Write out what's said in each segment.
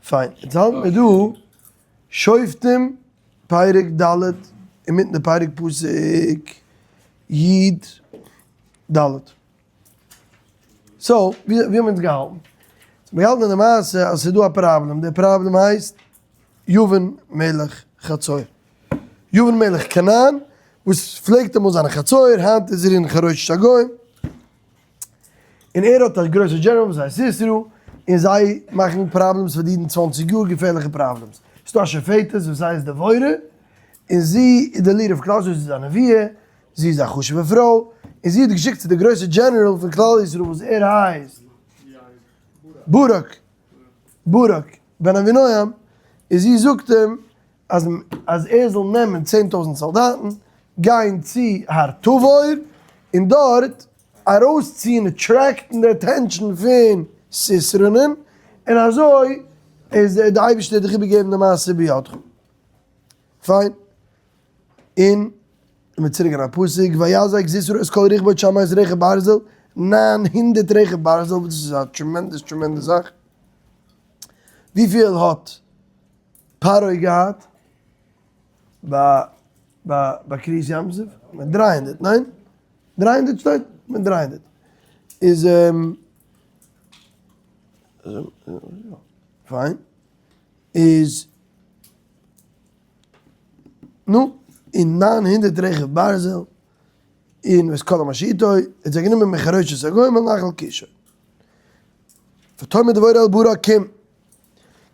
פיין, יעצט האלט מיר דא שופטים פרק ד' אינמיטן די פרק פסוק י ד. so, ווי האבן אונז געהאלטן? מיר האלטן אין די מעשה אז ס'איז דא א פראבלעם, די פראבלעם הייסט יבין מלך חצור. יבין מלך כנען, וואס פלעגט אמאל זיין אין חצור, היינט איז ער אין חרושת הגוים. און ער האט א גרויסע דזשענעראל וואס הייסט סיסרא, און זיי מאכן problems פאר די אידן 20 יאר, געפערליכע problems. ס'איז דא א שופטת וואס הייסט דבורה, און זי איז די leader אוו כלל ישראל, זי איז א נביאה, זי איז א חשוב'ע פרוי, און זי האט געשיקט צו די גרויסע דזשענעראל פון כלל ישראל וואס ער הייסט ברק, ברק בן אבינועם, און זי זאגט אים אז אז ער זאל נעמען 10,000 סאלדאטן, גיין צו הר תבור, און דארט ארויסציען, attract ן די attention פון סיסרא'נען, און אזוי איז די אייבערשטער דיך איבערגעבן די מעשה בידך. פיין. און מיר צוריק אין א פסוק, ויזעק סיסרא את כל רכבו תשע מאות רכב ברזל, 900 רכב ברזל, וואס דאס איז א tremendous tremendous זאך. וויפיל האט פרעה געהאט ביי ביי ביי קריעת ים סוף? 300, ניין? 300 שטייט? 300 איז פיין איז נו, און 900 רכב ברזל, און ואת כל עם אשר אתו, האט זיי גענומען מחרושת הגוים אל נחל קישון. ותאמר דבורה אל ברק קום,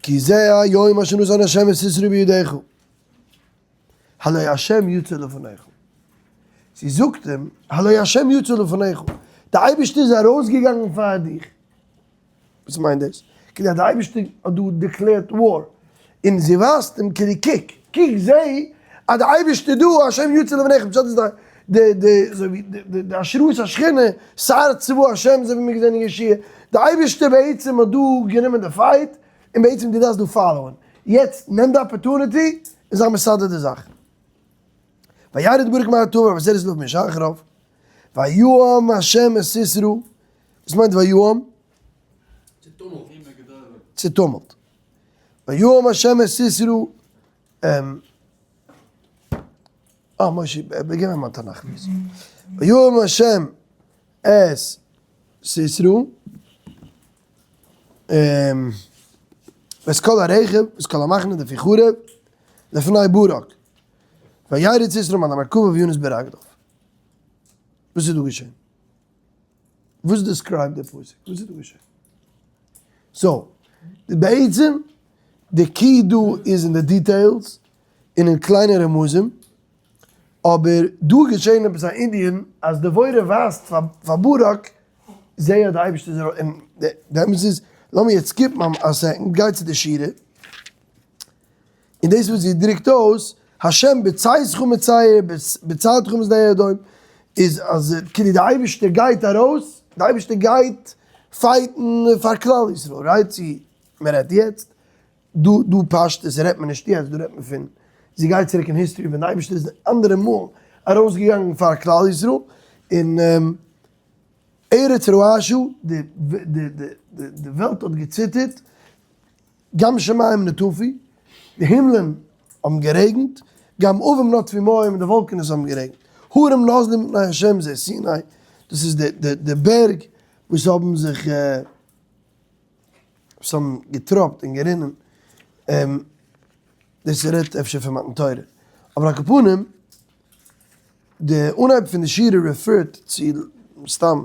כי זה היום אשר נתן השם את סיסרא בידך, הלא השם יצא לפניך. זי זאגט אים, הלא השם יצא לפניך, די אייבערשטער איז ארויסגעגאנגען פאר דיך. וואס מיינט דאס? כאילו אז די אייבערשטער האט דא declared war, און זי ווייזט אים כאילו קוק, קוק זע אז די אייבערשטער דא, השם יצא לפניך, פשט איז די די אזוי ווי די די השראת השכינה, שר צבא השם אזוי ווי מיר געזען אין יהושע, די אייבערשטער בעצם האט דא גענומען די fight, און בעצם דו דארפסט דא follow ען, יעצט נעם די opportunity און זיי מסדר די זאך. וירד ברק מהר תבור ועשרת אלפים איש אחריו, ויהם השם את סיסרא, וואס מיינט ויהם? צעטומלט. ויהם השם את סיסרא, אה, משה, גיב מיר מיין תנך please. ויהם השם את סיסרא, ואת כל הרכב, ואת כל המחנה לפי חרב, לפני ברק. וירד סיסרא מעל המרכבה וינוס ברגליו. וואס איז דא געשען? וואס describe ט די פסוק? וואס איז דא געשען? so, בעצם, די key דא איז אין די details, און אין קליינע רמזים, אבער דא איז געשען עפעס א ענין אז דבורה ווייזט פאר ברק, זע אז די אייבערשטער איז ארויס, און די אמת איז, לאמיר יעצט skip ן א second, גיי צו די שורה, און דאס וואס זי דרוקט אויס, השם בצאתך מצער, בצאתך משדה אדום, איז אז כאילו די אייבערשטער גייט ארויס, די אייבערשטער גייט fight ן פאר כלל ישראל, right? צו מען רעדט יעצט, דא דא פשטות רעדט מען נישט יעצט, דא רעדט מען פון זי גייט צוריק אין history ווען די אייבערשטער איז אנדערע מאל ארויסגעגאנגען פאר כלל ישראל, און ארץ רעשה, די די די וועלט האט געציטערט, גם שמים נטפו, די הימלען האבן גערעגנט, גם עבים נטפו מים, און די וואלקענעס האבן גערעגנט. הרים נזלו מפני השם זה סיני, דאס איז די בערג וואס האבן זיך, וואס האבן געטראפט און גערינען, דאס רעדט אפשר פון מתן תורה, אבער על כל פנים, די אנהייב פון די שירה refer ט צו סתם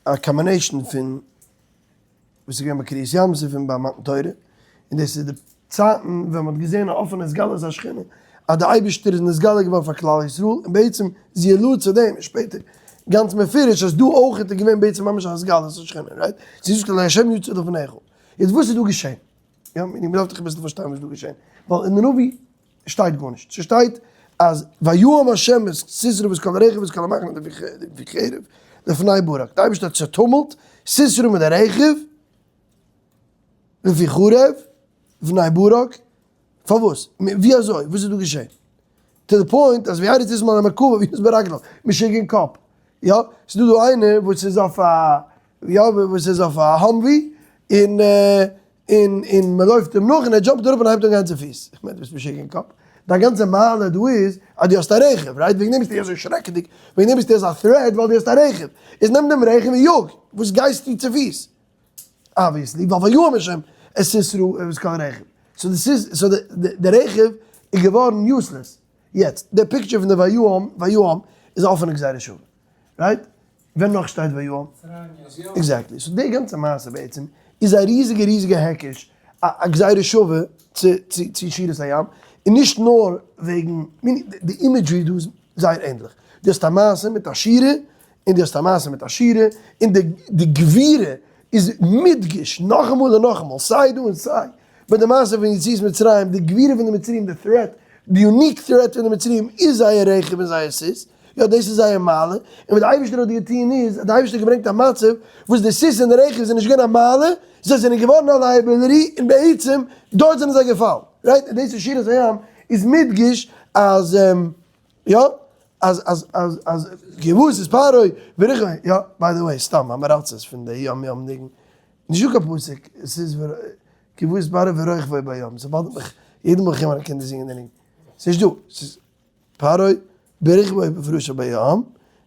א combination פון וואס איז געווען ביי קריעת ים סוף און ביי מתן תורה, און דאס איז די צייטן ווען מען האט געזען א אפענע התגלות השכינה, אז די אייבערשטער איז נתגלה געווארן פאר כלל ישראל, און בעצם זי allude ט צו דעם שפעטער גאנץ מפורש אז דא אויך איז געווען בעצם ממש א התגלות השכינה, right? זי זאגט הלא ה' יצא לפניך. יעצט וואס איז דא געשען? יא, מען דארף דאך אביסל פארשטיין וואס איז דא געשען, ווייל אין די נביא שטייט גארנישט, ס'שטייט אז ויהם ה' את סיסרא ואת כל הרכב ואת כל המחנה לפי חרב לפני ברק, די אייבערשטער האט צעטומלט סיסרא מיט די רכב לפי חרב לפני ברק, פארוואס? ווי אזוי? וואס איז דא געשען? to the point אז וירד סיסרא מעל המרכבה וינוס ברגליו, משוגע אין קאפ, יא, ס'איז דא דא איינער וואס איז אויף א, יא, וואס איז אויף א Humvee, און. און און מען לויפט אים נאך און ער jump ט אראפ און הייבט אן גיין צופיס. איך מיין דו ביסט משוגע אין קאפ? דיין גאנצע מעלה דא איז אז דו האסט א רכב, right? וועגן דעם ביסטו אזוי שרעקעדיג, וועגן דעם ביסטו אזא threat ווייל דו האסט א רכב. איז נעם דעם רכב און יאג, וואס גייסטו צופיס? Obviously, ווייל ויהם השם את סיסרא ואת כל הרכב. So דאס איז, so די רכב איז געווארן useless. יעצט, די picture פון די ויהם, ויהם איז א אפענע גזירה שווה. Right? ווען נאך שטייט ויהם? Exactly. So די גאנצע מעשה בעצם איז א ריזיגע ריזיגע היקש, א גזירה שווה צו צו שירת הים, און נישט נאר וועגן, די imagery דא איז זייער ענדליך. דו האסט א מעשה מיט א שירה, און דו האסט א מעשה מיט א שירה, און די גבורה איז מודגש נאכאמאל און נאכאמאל, סיי דא און סיי ביי די מעשה פון יציאת מצרים, די גבורה פון די מצריים, די threat, די unique threat פון די מצריים איז זייער רכב און זייער סוס, יא דאס איז זייער מעלה, און וואס די אייבערשטער האט געטון איז, אז די אייבערשטער האט געברענגט א מצב וואס די סוס און די רכב זענען נישט געווען א מעלה, זיי זענען געווארן א liability, און בעצם דארט זענען זיי געפאלן, right? און דאס איז שירת הים איז מודגש אז יא, אז אז אז אז כי בא סוס פרעה ורכבו, יא, by the way, סתם עם הארצות פון די ים ים ניגון, נישט דא קיין פסוק, עס איז כי בא סוס פרעה ורכבו בים, ס' bother ט מיך יעדע מאל איך הער מיינע קינדער זינגען די ניגון, ס'נישט דא, ס'איז פרעה ברכבו ובפרשיו בים, און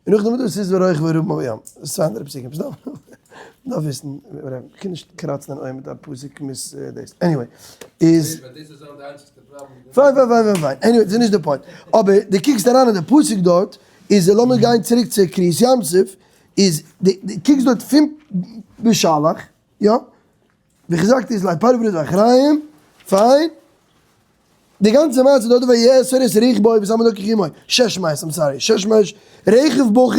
נאכדעם איז דא סוס ורוכבו רמה בים, דאס איז צוויי אנדערע פסוקים, סתם מ'דארף וויסן, מ'קען נישט קראצן אן אויער מיט א פסוק מיס דאס, anyway, איז. פיין פיין פיין פיין פיין, anyway דאס איז נישט די point, אבער די קוקסט אריין אין די פסוק דארט, איז לאמיר גיין צוריק צו קריעת ים סוף, איז די קוקסט דארט פון בשלח, יא? ווי געזאגט איז לייב פרעה ברית ואחריים, פיין, די גאנצע מעשה דארט ויאסר את רכבו ושם לו כחמו, שש מאות, I'm sorry, שש מאות רכב בחור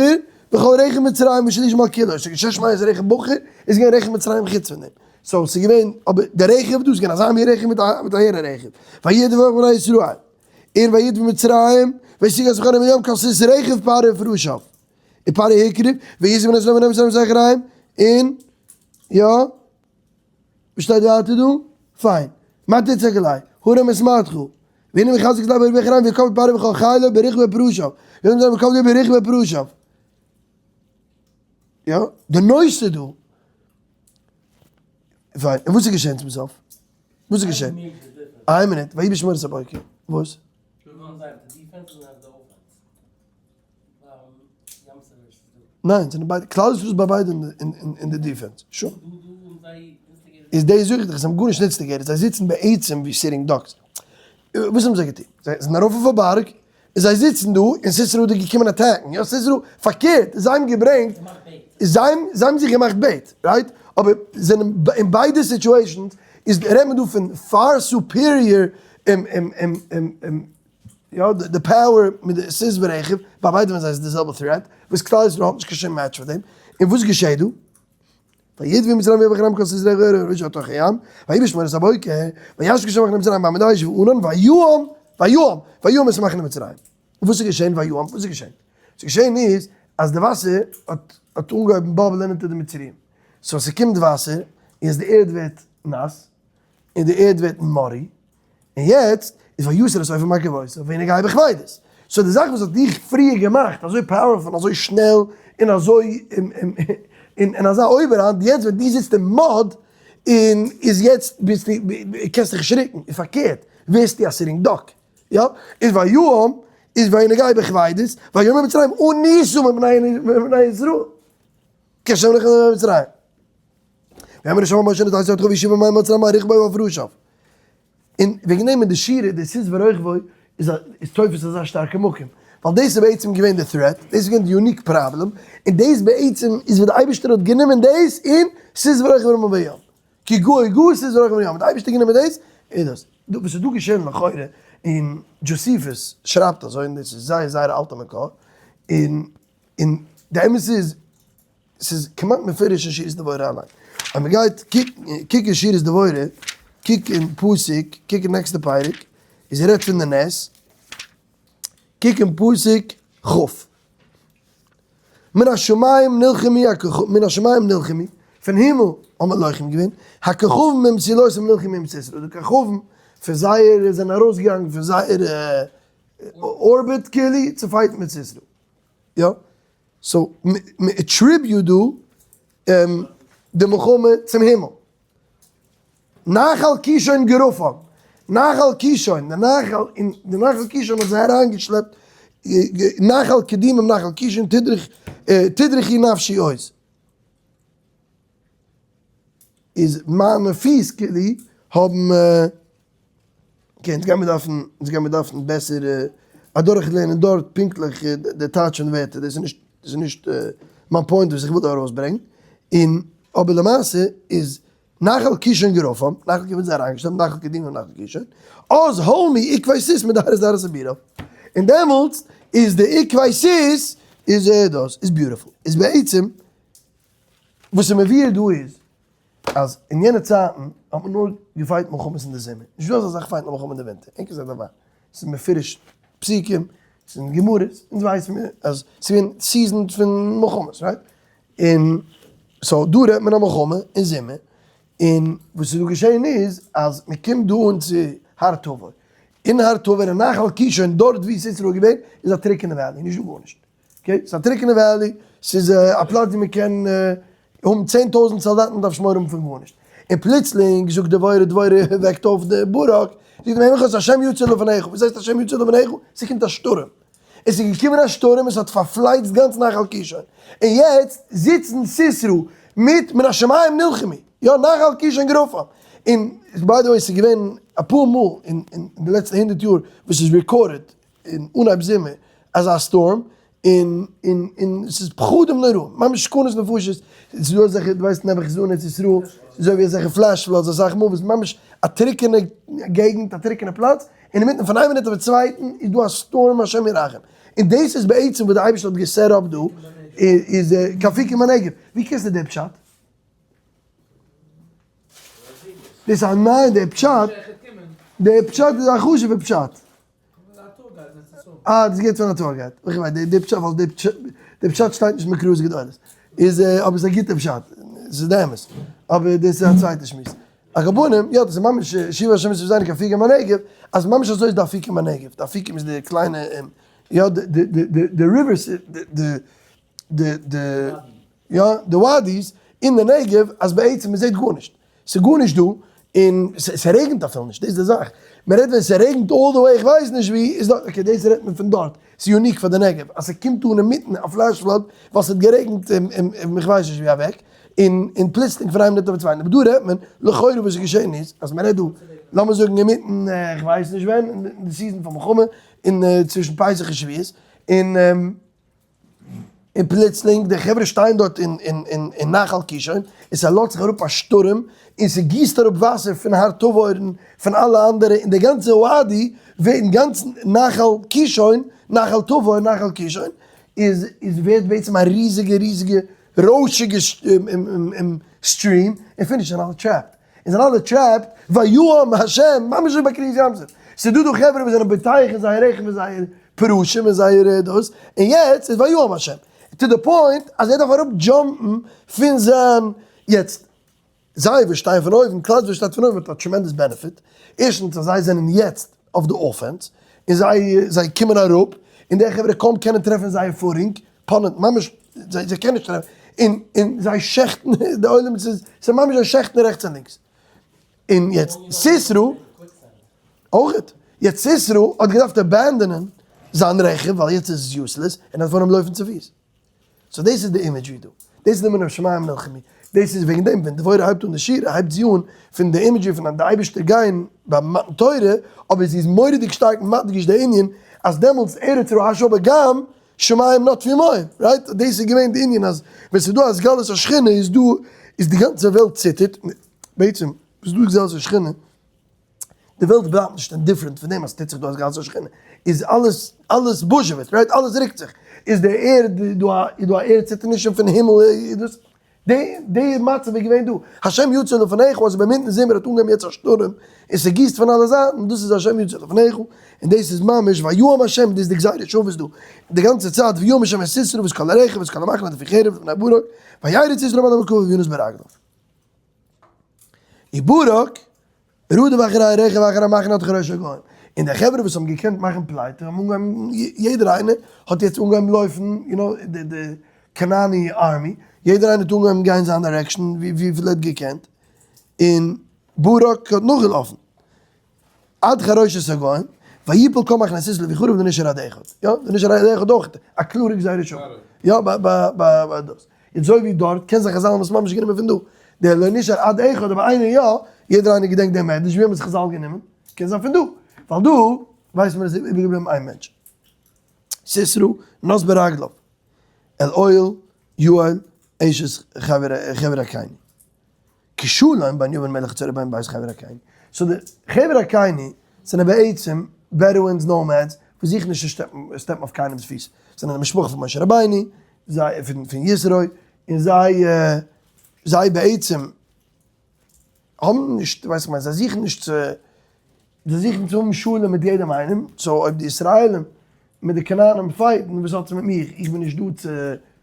וכל רכב מצרים ושליש מלכילו, שש מאות רכב בחור איז געווען רכב מצרים חוץ פון דעם. So ס'איז געווען, אבער די רכב דא איז געווען אזא מין רכב מיט א מיט א הערע רכב. וידבק בני ישראל, און וידבק מצרים, וישיג את מחנה מים כל סוס רכב פרעה ופרשיו. און פרעה הקריב, וישא בני ישראל בני מצרים זכריהם, און יא, וואס שטייט ווייטער דא? פיין. מה תצעק אלי? הרם את מטך. והנה מחזק את לב אויביך ויקום פרעה וכל חילו ברכבו ופרשיו. ויאמר להם ויקום ברכבו ופרשיו. יא, די נושא דא. פיין, און וואס איז געשען צום סוף? וואס איז געשען? איין מינוט, ויהי בשמונת הבוקר, וואס? ניין, זענען ביידע, כלל ישראל איז ביי ביידע אין די defense, שוין. איז דאס זאג איך דיך, זיי האבן גארנישט instigated, זיי זיצן בעצם ווי sitting ducks. וואס האבן זיי געטון? זיי זענען ארויף אויף א בארג, און זיי זיצן דא, און סיסרא איז געקומען attack ן, יא סיסרא, פארקערט, זיי האבן געברענגט, זיי האבן זיך געמאכט bait, right? אבער זענען אין ביידע situations איז רעדט מען דא פון far superior יא די power מיט די סוס ורכב, ביי ביידע פון זיי איז די זעלבע threat, וואס כלל ישראל האט נישט קיין שום match פאר דעם, און וואס געשעט דא? וידוי מצרים ויבא חרם כל סוס רכב ופרשיו לתוך הים, ויהי בשמונת הבוקר, וישק השם מחנה מצרים בעמוד האש וענן, ויהם, ויהם, ויהם את מחנה מצרים. וואס איז געשען ויהם? וואס איז געשען? וואס איז געשען איז, אז די וואסער האט האט אנגעהויבן bubble ען אונטער די מצריים. So ס'קומט וואסער, און די ערד ווערט נאס, און די ערד ווערט muddy, און יעצט איז ויסר את עופר מרכבותיו וינהגהו בכבדות. So די זאך וואס האט דיך פריער געמאכט אזוי powerful אזוי שנעל און אזוי אין אזא אויבערהאנט, יעצט ווען דו זיצט אין mud און איז יעצט ביסטו קענסט דיך נישט רוקן, און פארקערט ווערסטו א sitting duck. יא, איז ויהם איז וינהגהו בכבדות, ויאמרו מצרים אנסו מבני ישראל כשם לכם במצרים. ויאמר ה' אל משה נתתי ידך וישיבה מים מצרים על רכבו ועל פרשיו. און וועגן דעם אין די שירה די סוס ורכבו איז א איז תופס אזא שטארקע מקום, ווייל דאס איז בעצם געווען די threat, דאס איז געווען די unique problem, און דאס בעצם איז וואס די אייבערשטער האט גענומען דאס און סוס ורכבו רמה בים, כי גאה גאה סוס ורכבו בים, האט די אייבערשטער גענומען דאס און דאס. וואס איז דא געשען לכאורה, און דזשאסיפוס שרייבט אזוי, און דאס איז זייער זייער א אלטע מקור, און און די אמת איז, ס'איז כמעט מפורש אין שירת דבורה אליין. אז מ'גייט קוק אין שירת דבורה, קוק אין פסוק, קוק אין נעקסטע פרק, איז ער רעדט פון די נס, קוק אין פסוק כ'. מן השמים נלחמו הכוכבים, מן השמים נלחמו, פון הימל האט מען לוחם געווען, הכוכבים ממסילותם נלחמו עם סיסרא, די כוכבים פון זייער זענען ארויסגעגאנגען פון זייער orbit כאילו צו fight ן מיט סיסרא. יא. So מ'attribute דא די מלחמה צום הימל. נחל קישון גרפם, נחל קישון, די נחל, און די נחל קישון האט זיי אריינגעשלעפט, נחל קדומים נחל קישון תדרך, תדרכי נפשי עוז. איז מיינע פיס כאילו האבן, okay, אונז גיימיר דארפן, אונז גיימיר דארפן בעסער אדורכלערנען דארט פונקטליך די טייטש פון ווערטער, דאס איז נישט, דאס איז נישט מיין point וואס איך וויל דא ארויסברענגן, און אבער למעשה איז נחל קישון גרפם, נחל קישון זיי אריינגעשטעלט, נחל קדומים און נחל קישון, אז הלמו עקבי סוס מדהר את דהר הבירה, און דעמאלטס איז די עקבי סוס איז דאס איז beautiful, איז בעצם וואס איז מבואר דא איז אז אין יענע צייטן האט מען נאר געפייט מלחמות אין די זומער, נישט דא אזא זאך פייטן א מלחמה אין די ווינטער, אין כזה דבר, ס'איז מפורש פסוקים, ס'איז אין גמרות, אונז ווייסן מיר אז ס'איז געווען season פון מלחמות, right? און so דא רעדט מען א מלחמה אין זומער, און וואס איז דא געשען איז אז מען קומט דא אן צו הר תבור, אין הר תבור אין נחל קישון דארט ווי סיסרא איז געווען איז א טרוקענע valley נישט דא גארנישט, okay ס'איז א טרוקענע valley, ס'איז א פלאץ ווי מען קען האבן 10,000 סאלדאטן מען דארף נישט מורא האבן פון גארנישט, און פלוצלינג זאגט דבורה דבורה וועקט אויף די ברק, זאגט אים הער מיך אויס השם יצא לפניך, וואס הייסט השם יצא לפניך? ס'קומט א שטורעם. עס איז געקומען א שטורעם און ס'האט פארפלייצט גאנץ נחל קישון, און יעצט זיצן סיסרא מיט מן השמים נלחמו, יא נחל קישון גרפם, און by the way ס'איז געווען אפאר מאל אין די לעצטע הונדערט יאר וואס איז recorded אין אנהייב זומער אזא שטורם, און און און ס'איז פחדים נוראים, ממש סכנות נפשות, ס'איז דא אזעלכע דו ווייסט נעבעך איז דא אין ארץ ישראל אזוי ווי אזעלכע flash floods אסאך מאל וואס ממש א טרוקענע געגנט א טרוקענע פלאץ, אינמיטן פון איין מינוט אויפן צווייטן איז דא א שטורם השם ירחם, און דאס איז בעצם וואס די אייבערשטער האט גע set up דא, איז כאפיקים בנגב, ווי קענסטו די פשט? דאס איז א ניין די פשט, די פשט איז א חשוב'ע פשט. אה דאס גייט פון א tour guide, איך ווייס די פשט ווייל די פשט שטייט נישט מקראות גדולות, איז אבער ס'איז א גוטע פשט, ס'איז די אמת, אבער דאס איז א צווייטע שמועס. על כל פנים, יא דאס איז ממש השיבה השם את צבאותינו כאפיקים בנגב, אז ממש אזוי איז די אפיקים בנגב, די אפיקים איז די קליינע יא די די די די rivers די די די יא די wadis אין די נגב אז בעצם מען זעט גארנישט, ס'איז גארנישט דא, און ס'רעגנט אפילו נישט, דאס איז די זאך, מען רעדט ווען ס'רעגנט all the way איך ווייס נישט ווי, איז דארט, okay דאס רעדט מען פון דארט, ס'איז unique פאר די נגב, אז ס'קומט אן אינמיטן א flash flood ווייל ס'האט גערעגנט איך ווייס נישט ווי אוועק, און און פלוצלינג פון איין מינוט אויפן צווייטן, אבער דא רעדט מען, לכאורה וואס איז געשען איז, אז מען רעדט דא, לאמיר זאגן אינמיטן איך ווייס נישט ווען, אין די season פון מלחמה, אין צווישן פסח און שבועות, און און פלוצלינג די חברה שטייען דארט אין אין אין אין נחל קישון, און ס'לאזט זיך אראפ א שטורעם, און ס'גיסט אראפ וואסער פון הר תבור און פון אלע אנדערע, און די גאנצע וואדי ווערט אינגאנצן נחל קישון, נחל תבור, נחל קישון, איז איז ווערט בעצם א ריזיגע ריזיגע רוישיגע stream, און finish זענען אלע trapped, און זענען אלע trapped, ויהום השם, ממש ווי ביי קריעת ים סוף, ס'איז דא דא חברה וואס זענען בוטח אין זייער רכב און זייער פרושים און זייער דאס, און יעצט איז ויהום השם, to the point אז ער דארף אראפ jump ן פון זיין, יעצט זיי וואס שטייען פון אויבן, כלל וואס שטייט פון אויבן האט א tremendous benefit, ערשטנס אז זיי זענען יעצט אויף די offense, און זיי זיי קומען אראפ, און די חברה קוים קענען טרעפן זייער footing, פאנעט ממש זיי זיי קענען נישט טרעפן, און און זיי שעכטן די עולם ס'איז ס'איז ממש זיי שעכטן רעכטס און לינקס. און יעצט סיסרא אויכעט, יעצט סיסרא האט געדארפט abandon ען זיין רכב ווייל יעצט איז עס useless, און האט פארן לויפן צופיס. so דאס איז די imagery דא, דאס איז די מן השמים נלחמו, דאס איז וועגן דעם ווען דבורה הייבט אן די שירה הייבט זי אן פון די imagery פון אז די אייבערשטער גיין ביי מתן תורה, אבער זי איז מורא'דיג שטארק מדגיש די ענין אז דעמאלטס ארץ רעשה אבער גם שמים נטפו מים, right? דאס איז געווען די ענין אז ווען ס'איז דא התגלות השכינה איז דא איז די גאנצע וועלט ציטערט, בעצם וואס איז דא התגלות השכינה? די וועלט בלייבט נישט indifferent פון דעם אז ס'טוט זיך דא התגלות השכינה, איז אלעס אלעס בוזשעוועט, right? אלעס רוקט זיך, איז די ערד איז דא א איז דא א ערד ציטערנישן פון הימל איז דאס די די מצב איז געווען דא, השם יצא לפניך אז אינמיטן זומער האט אנגעהויבן יעצט א שטורעם און ס'גיסט פון אלע זייטן, דאס איז השם יצא לפניך, און דאס איז ממש ויהום השם, דאס איז די גזירה שוה איז דא די גאנצע צייט ויהום השם את סיסרא ואת כל הרכב ואת כל המחנה לפי חרב לפני ברק, וירד סיסרא מעל המרכבה וינוס ברגליו. וברק רדף אחרי הרכב ואחרי המחנה עד חרושת הגוים, און די חברה וואס האבן געקענט מאכן פליטה האבן אנגעהויבן, יעדער איינער האט יעצט אנגעהויבן לויפן, you know, די די כנעני army, יעדער איינער האט אנגעהויבן גיין זיין direction וויפיל ער האט געקענט, און. ברק האט נאכגעלאפן עד חרושת הגוים, ויפול כל מחנה סיסרא ויחרב לא נשאר עד אחד, יא, לא נשאר עד אחד אויך א קלארע גזירה שוה, יא, ביי דאס. און אזוי ווי דארט קען זיין חזל האבן עס ממש גענומען פון דא, דער לא נשאר עד אחד אבער איינער יא, יעדער איינער געדענקט דעם מדרש, ווי האבן עס חזל גענומען? קען זיין פון דא, ווייל דא ווייסט מען אז עס איז איבערגעבליבן איין מענטש. סיסרא נס ברגליו אל אוהל יעל אשת חבר הקיני. כי שלום בין יבין מלך חצור ובין בית חבר הקיני. so די חבר הקיני זענען בעצם Bedouins nomads וואס זוכן נישט צו step ן אויף קיינעמס פיס. זענען די משפחה פון משה רבינו, זיי פון יתרו, און זיי זיי בעצם האבן נישט, ווייסט איך מיין, זיי זוכן נישט צו, זיי זוכן צו האבן שלום מיט יעדעם איינעם, so אויב די ישראלים מיט די כנענים fight ן, וואס האט עס מיט מיך, איך בין נישט דא צו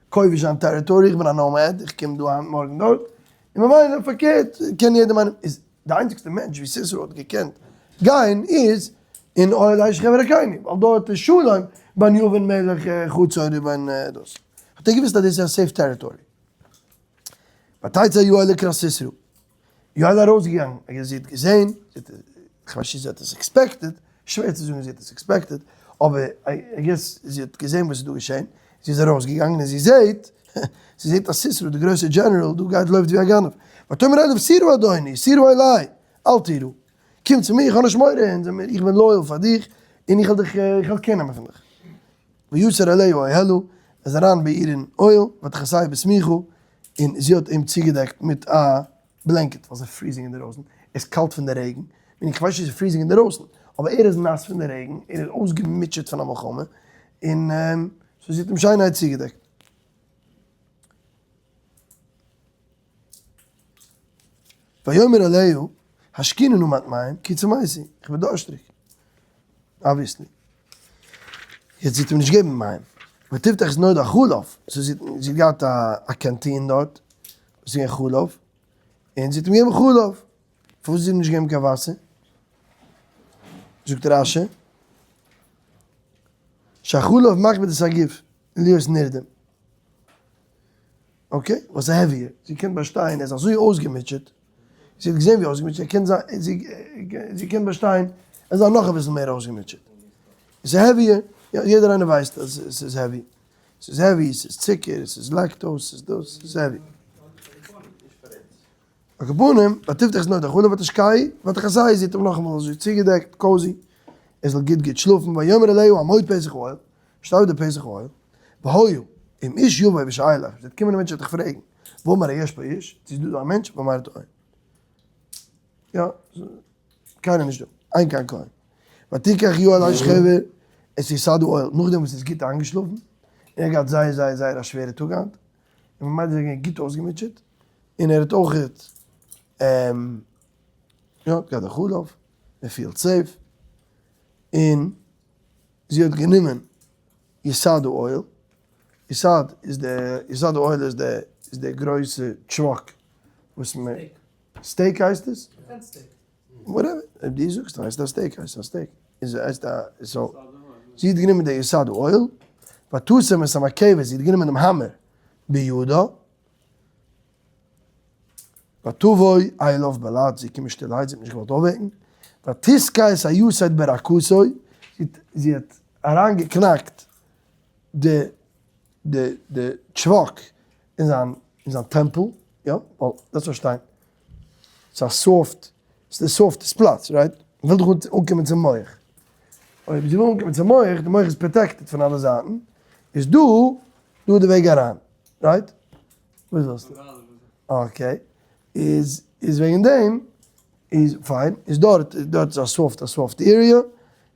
כובש זיין territory, איך בין א nomad, איך קום דא היינט מארגן דארט, און ממילא פארקערט קען יעדעם איינעם, איז די איינציגסטע מענטש ווי סיסרא האט געקענט גיין איז אין אוהל אשת חבר הקיני, ווייל דארט איז שלום בין יבין מלך חצור ובין דאס, האט ער געוואוסט אז דאס איז א safe territory. ותצא יעל לקראת סיסרא. יעל איז ארויסגעגאנגען, זי האט געזען, כ'ווייס נישט צו זי האט עס expected, שווער צו זאגן זי האט עס expected, אבער I guess זי האט געזען וואס איז דא געשען, זי איז ארויסגעגאנגען און זי זעט, זי זעט אז סיסרא די גרויסע general דא גייט לויפט ווי א גנב, ותאמר אליו סורה אדוני, סורה אלי, אל תירא, קום צו מיר, איך האב נישט מורא, איך בין loyal פאר דיך, און איך וועל דיך, איך וועל care נעמען פון דיך. ויסר אליה אהלה, ער איז אריין ביי איר אין אוהל, ותכסהו בשמיכה, און זי האט אים צוגעדעקט מיט א blanket, ווייל ס'איז freezing אינדערויסן, עס איז קאלט פון די רעגן, און איך ווייס נישט צו ס'איז freezing אינדערויסן, אבער ער איז נאס פון די רעגן, ער איז אויסגעמוטשעט פון א מלחמה, און so זי האט אים שיינערהייט צוגעדעקט. ויאמר אליה, השקיני נא מעט מים, כי צמאתי, איך בין דארשטריג. Obviously. יעצט זי האט אים נישט געגעבן מים. ותפתח את נוד החלב, so זי האט געהאט א canteen דארט, וואס איז געווען חלב, און זי האט אים געגעבן חלב. פארוואס האט זי אים נישט געגעבן קיין וואסער? זאגט רש"י, שהחלב מכביד את הגוף להיות נרדם. Okay, וואס איז heavier? זי קען באשטיין, ער איז אזוי אויסגעמוטשעט, זי האט געזען ווי אויסגעמוטשעט, ער קען זיין, זי קען באשטיין ער זאל נאך אביסל מער אויסגעמוטשעט. עס איז heavier, יא, יעדער איינער ווייסט אז עס איז heavy. עס איז heavy, עס איז צוקער, עס איז lactose, עס איז דאס, עס איז heavy. על כל פנים, ותפתח את נוד החלב ותשקהו, ותכסהו, זי האט אים נאכאמאל אזוי צוגעדעקט, cozy, ער זאל גוט גוט שלאפן, ויאמר אליה עמוד פתח האוהל, שטיי אויף די פתח האוהל, והיה אם איש יבוא ושאלך, עס וועט קומען א מענטש וועט דיך פרעגן, ואמר היש פה איש, צו איז דא דא א מענטש, ואמרת אין. יא, קיינער נישט דא, אין כאן כהן. ותקח יעל אשת חבר את יתד האוהל, נאכדעם וואס ער איז גוט איינגעשלאפן, און ער האט געהאט זייער זייער זייער א שווערע טאג היינט, און ממילא איז ער געווען גוט אויסגעמוטשעט, און ער האט אויכעט, יא, געהאט די חלב, ער פילט safe, און זי האט גענומען יתד האוהל, יתד איז די, יתד האוהל איז די, איז די גרויסע טשוואק וואס מען, stake הייסט עס? Whatever, אויב דו זאגסט הייסט א stake הייסט א stake, איז הייסט א, so, זי האט גענומען די יתד האוהל, ותשם את המקבת, זי האט גענומען דעם האמער בידה, ותבוא אליו בלט, זי איז געקומען שטילערהייט, זי האט נישט געוואלט אויפוועקן, ותתקע את היתד ברקתו, זי האט אריינגעקנאקט די די די טשוואק אין זיין אין זיין טעמפל, יא, ווייל דארפסט פארשטיין, ס'איז א soft, ס'איז די soft עסט פלאץ, right? מ'וויל דאך אנקומען צום מח, אויב זי וויל אנקומען צום מח, די מח איז protected פון אלע זייטן, איז דא, דא איז די וועג אריין, right? וואס ווילסטו? Okay, איז איז וועגן דעם איז פיין, איז דארט, דארט איז א soft א soft area,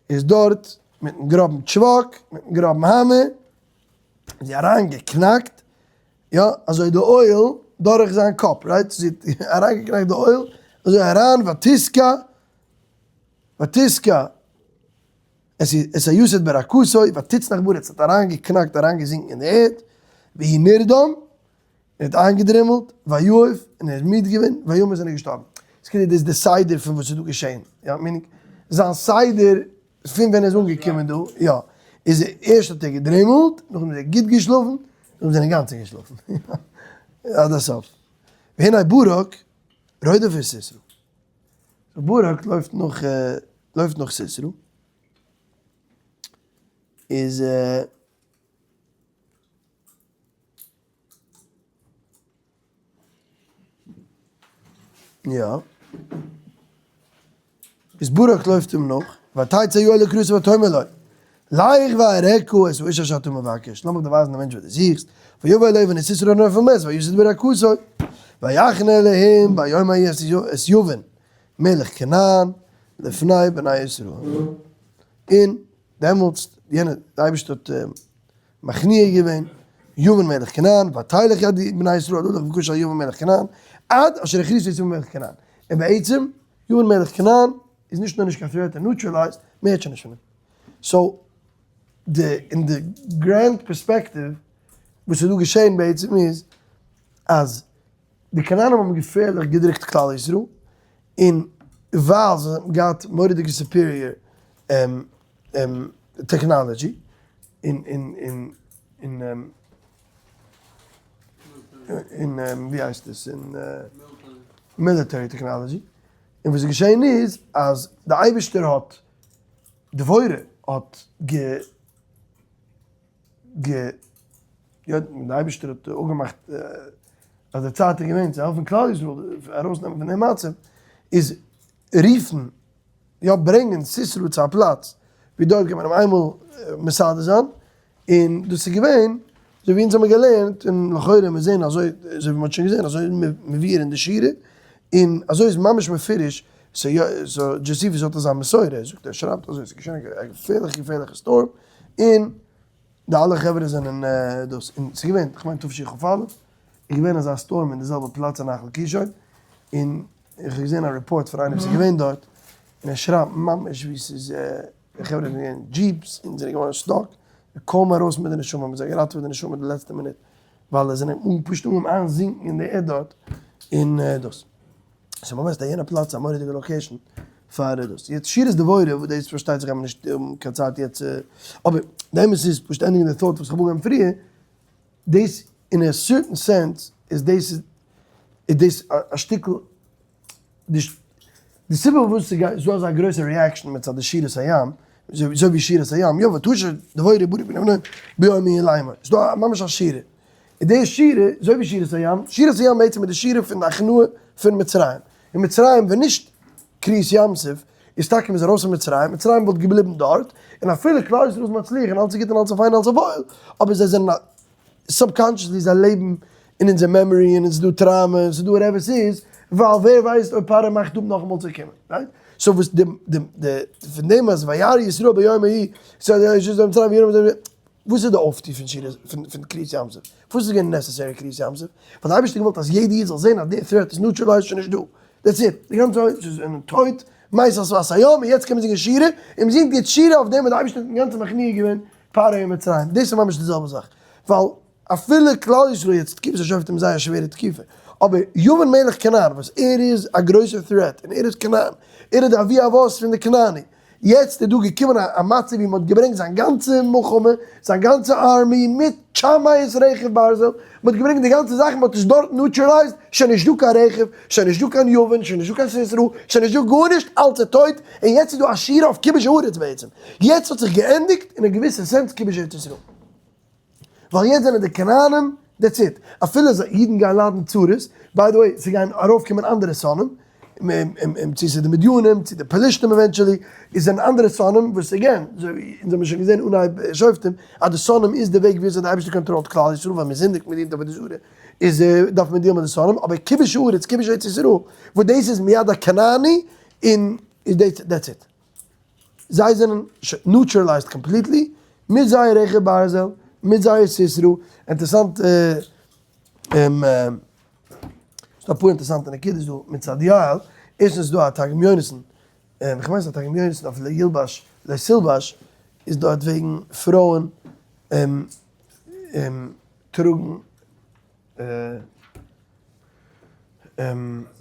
איז דארט מיטן גראבן טשוואק, מיטן גראבן האמער, איז זי אריין געקנאקט, יא, אזוי די אוהל דורך זיין קאפ, right? זי האט אריין געקנאקט די אוהל, אזוי אריין, ותתקע, ותתקע, את היתד ברקתו, ותצנח בארץ, האט אריינגעקנאקט, אריינגעזינקן אין די ערד, והוא נרדם, ער האט איינגעדרימלט, ויעף, און ער איז מיד געווען, וימת און ער איז געשטארבן. ס'איז כאילו דאס די סדר פון וואס איז דא געשען, יא, meaning, זיין סדר פון ווען ער איז אנגעקומען דא, יא, איז ערשט האט ער געדרימלט, נאכדעם איז ער גוט געשלאפן, נאכדעם איז ער אינגאנצן געשלאפן, עד הסוף. והנה ברק רודף את סיסרא. So ברק לויפט נאך לויפט נאך סיסרא, איז יא. איז ברק לויפט אים נאך, ותצא יעל לקראתו ותאמר לו, לך ואראך את האיש אשר אתה מבקש, לאמיך דיר ווייזן די מענטש וואס דו זוכסט, ויבא אליה והנה סיסרא נופל מת ויסד ברכתו, ויחן אלהים ביום ההוא את יבין מלך כנען לפני בני ישראל. און דעמאלטס יענע די אייבערשטער האט מכניע געווען יבין מלך כנען, ותלך יד בני ישראל הלוך וקשה על יבין מלך כנען, עד אשר הכריתו את יבין מלך כנען. און בעצם, יבין מלך כנען איז נישט נאר נישט קיין threat און neutralized, מען הערט שוין נישט פון אים. So, די, אין די grand perspective, וואס איז דא געשען בעצם איז, אז די כנענים האבן געפערליך געדרוקט כלל ישראל, און ווייל זיי האבן געהאט מורא'דיגע superior technology, און און און און און ווי הייסט עס און military technology, און וואס איז געשען איז אז די אייבערשטער האט דבורה האט גע גע יא די אייבערשטער האט אפגעמאכט אז די צייט איז געווען צו העלפן כלל ישראל ארויסנעמען פון דעם מצב איז רופן יא ברענגען סיסרא צו א פלאץ ווי דארט קען מען אים איינמאל מסדר זיין, און דאס איז געווען אזוי ווי אונז האבן געלערנט, און לכאורה מיר זעהן אזוי אזוי ווי מען האט שוין געזעהן אזוי איז מבואר אין די שירה, און אזוי איז ממש מפורש, so דזשאסיפוס האט אזא מסורה, ער זאגט ער שרייבט אזוי, ס'איז געשען א געפערליכע געפערליכע storm, און די אלע חברה זענען דאס, און ס'איז געווען, כ'מיין תשכ"א, איז געווען אזא storm אין די זעלבע פלאץ אין נחל קישון, און איך האב געזען א report פון איינער וואס איז געווען דארט, און ער שרייבט ממש ווי ס'איז, די חברה זענען געווען jeeps און זענען געווארן stuck, קוים ארויס מיט די נשמה, מ'האט זיי געראטעוועט די נשמה די לעצטע מינוט, ווייל זיי זענען פשוט אנגעהויבן איינזינקן אין די ערד דארט, און דאס. ס'איז ממש א יענע פלאץ א מורא'דיגע location פאר דאס. יעצט שירת דבורה, וואס דאס פארשטייט זיך גיימיר נישט האבן קיין צייט יעצט, אבער די אמת איז, פשוט ענדיגן די thought וואס איך האב אנגעהויבן פריער, דאס אין א certain sense איז דאס איז דאס א שטיקל די סיבה פארוואס ס'איז דא אזא גרויסע reaction מצד די שירת הים, אזוי ווי שירת הים, יא ותשר דבורה ברק בן אבינועם ביום ההוא לאמר, ס'איז דא ממש א שירה, און די שירה, אזוי ווי שירת הים, שירת הים בעצם איז די שירה פון די הכנעה פון מצרים, אין מצרים ווען נישט קריעת ים סוף איז טאקע מ'איז ארויס פון מצרים, מצרים וואלט געבליבן דארט, און אפילו כלל ישראל איז מצליח און אלס איז גוט און אלס איז פיין און אלס איז וואויל, אבער זיי זענען subconsciously זיי לעבן אין אונזער memory און עס איז דא trauma און עס איז דא whatever ס'איז, ווייל ווער ווייסט אויב פרעה מאכט אפ נאכאמאל צו קומען, right? So וואס די די די פון דעם אז וירא ישראל ביום ההוא, וואס איז די אויפטו פון שירת פון פון קריעת ים סוף? פארוואס איז געווען necessary קריעת ים סוף? ווייל די אייבערשטער האט געוואלט אז יעדע איד זאל זען אז די threat איז neutralized שוין נישט דא, that's it, די גאנצע עולם איז אין טויט, מת על שפת הים, און יעצט קען מען זינגען שירה, און מען זינגט יעצט שירה אויף דעם וואס די אייבערשטער האט אינגאנצן מכניע געווען פרעה אין מצרים, דאס איז ממש די זעלבע זאך, ווייל אפילו כלל ישראל יעצט תקופת השופטים איז זייער א שווערע תקופה, אבער יבין מלך כנען וואס ער איז א גרויסער threat און ער איז כנען, ער איז די אבי אבות פון די כנעני, יעצט איז דא געקומען א מצב ווי מען האט געברענגט זיין גאנצע מלחמה, זיין גאנצע army מיט תשע מאות רכב ברזל, מען האט געברענגט די גאנצע זאך, מען האט עס דארט neutralized, שוין נישט דא קיין רכב, שוין נישט דא קיין יבין, שוין נישט דא קיין סיסרא, שוין נישט דא גארנישט, אלץ איז טויט, און יעצט איז דא א שירה אויף כיבוש הארץ בעצם, יעצט האט זיך געענדיגט אין א געוויסע sense כיבוש ארץ ישראל. ווייל יעצט זענען די כנענים that's it, אפילו זיי אידן גייען ליידן צרות, by the way ס'גייען ארויפקומען אנדערע שונאים, צו ס'איז די מדינים צו די פלישתים eventually, עס זענען אנדערע שונאים וואס again, אזוי ווי אונז האבן שוין געזען אנהייב שופטים, אז די שונאים איז די וועג ווי אזוי די אייבערשטער קאנטראלט כלל ישראל, ווען מ'זינדיגט מ'דינט עבודה זרה איז דארף מען deal ן מיט די שונאים, אבער כיבוש הארץ כיבוש ארץ ישראל וואס דאס איז מיד הכנעני און that's it. זיי זענען neutralized completely, מיט זייער רכב ברזל, מיט זייער סיסרא, אינטערעסאנט ס'דא אפאר אינטערעסאנטע נקודות דא מצד יעל, ערשטנס איז דא א תרגום יונתן, איך מיין ס'איז א תרגום יונתן אויף לא ילבש לא תלבש, איז דארט וועגן פרויען טראגן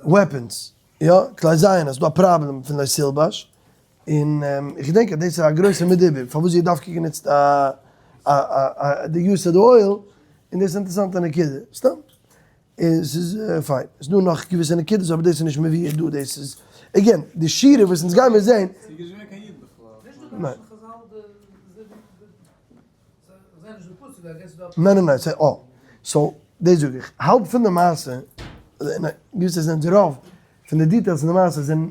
weapons, יא, כלי זיין אז ס'דא א פראבלעם פון לא תלבש, און איך געדענק אז דאס איז א גרויסע מדובר, פארוואס זי האט דווקא גענוצט א א די use of די oil, און דאס איז אינטערעסאנטע נקודה, סתם, און ס'איז פיין, ס'איז דא נאך געוויסע נקודות אבער דאס איז נישט מבואר דא, דאס איז. Again, די שירה וואס אונז גיימיר זעהן. ס'איז נישט געווען קיין איד בכלל. ניין. ניין ניין ניין, ס'איז אה. So, דאס זאג איך. האלב פון די מעשה, געוויסע זענען רוב פון די details פון די מעשה זענען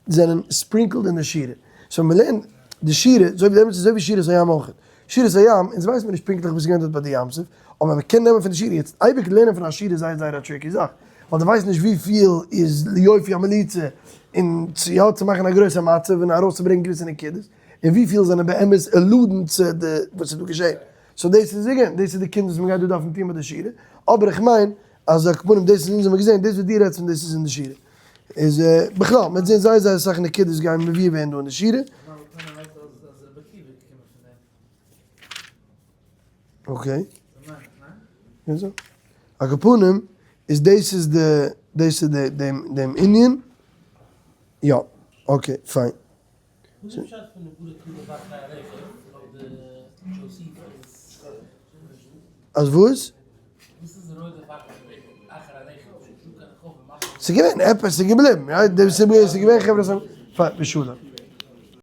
זענען sprinkled אין די שירה. So מ'לערנט די שירה, אזוי ווי אזוי ווי שירת הים אויך. שירת הים, אונז ווייסן מיר נישט פונקטליך וואס איז געווען דארט ביי די ים סוף, אבער מ'קען נעמען פון די שירה. יעצט אייביג לערנען פון א שירה איז זייער זייער א tricky זאך, ווייל דו ווייסט נישט וויפיל איז ליופי המליצה און צו יא צו מאכן א גרויסע מצב און ארויסצוברענגען געוויסע נקודות, און וויפיל זענען באמת allude ן צו די וואס איז דא געשען. So דאס איז again, דאס איז די קונץ וואס מ'גייט דא דארפן טון מיט די שירה. אבער איך מיין אז על כל פנים דאס איז אונז האבן געזען, דאס וואס דו רעדסט פון דאס איז אין די שירה. איז בכלל, מ'וועט זען זייער זייער אסאך נקודות גייען מבואר ווערן דא אין די שירה. Okay. על כל פנים, איז דאס איז די, דאס איז די, דעם, דעם ענין. יא, okay, פיין. וואס איז פשט פון די גארע קלארע וואך חיי רכב לויט די דזשאוסיפוס? אז וואס? וואס איז רויטע וואך אחר הרכב? ס'איז געווען עפעס, ס'איז געבליבן, יא, די סיבה איז ס'איז געווען חברה וואס האבן, פיין, בשלום.